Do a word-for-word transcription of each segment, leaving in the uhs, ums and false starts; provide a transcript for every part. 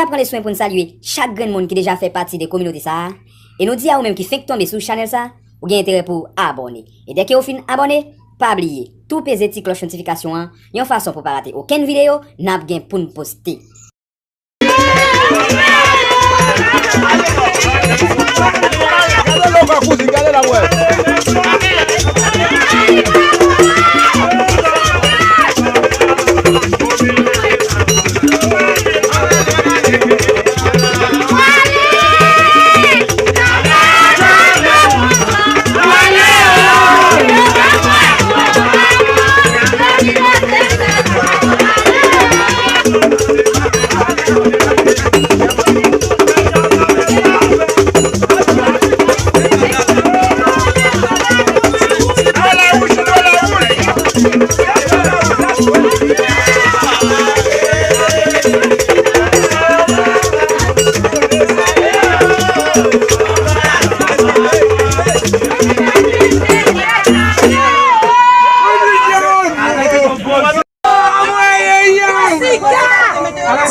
N ap pran le swen pou n salye chak grenn moun ki deja fè pati de kominote sa a. E nou di a ou menm ki fenk tonbe sou chanèl sa, ou gen enterè pou w abòne. E dèke ou fin abòne, pa bliye tou peze ti klòch notifikasyon an, yon fason pou pa rate okenn videyo n ap gen pou n poste.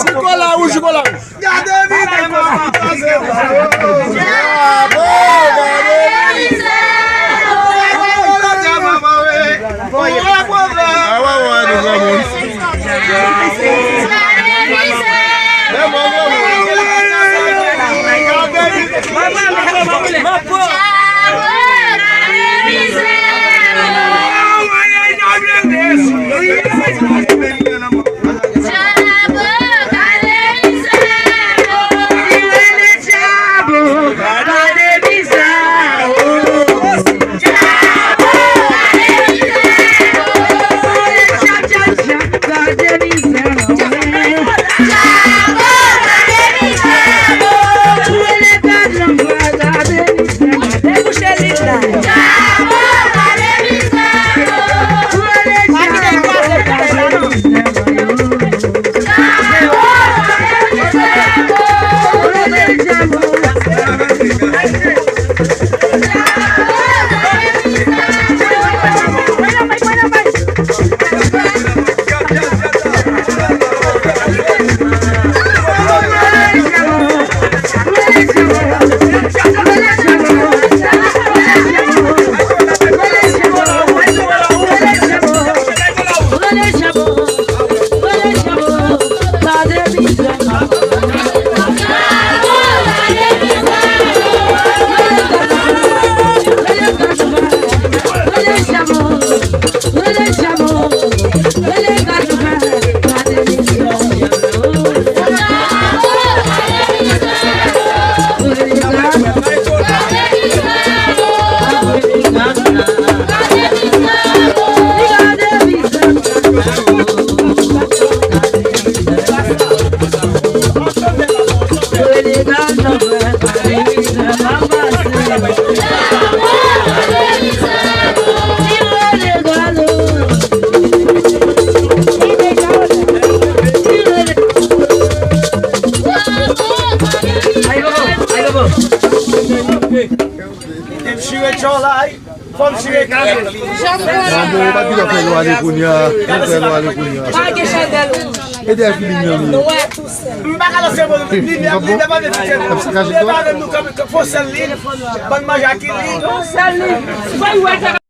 Sikola wouj, sikola wouj. Gade videyo a pase. Bravo, gade videyo. Bravo, bravo. Ah, bravo, nou granmoun. Fò m chire tchòlay. Manbo, ou pa t gen dwa fè nou ale kounye a. Ou fè nou ale kounye a. Pa gen chandèl. E dèyè ki limyè li ye? M pa ka lanse bon limyè, li depann de ti tèt. Li depann de nou, fò sèl li, bann manje ak li. Fò sèl li.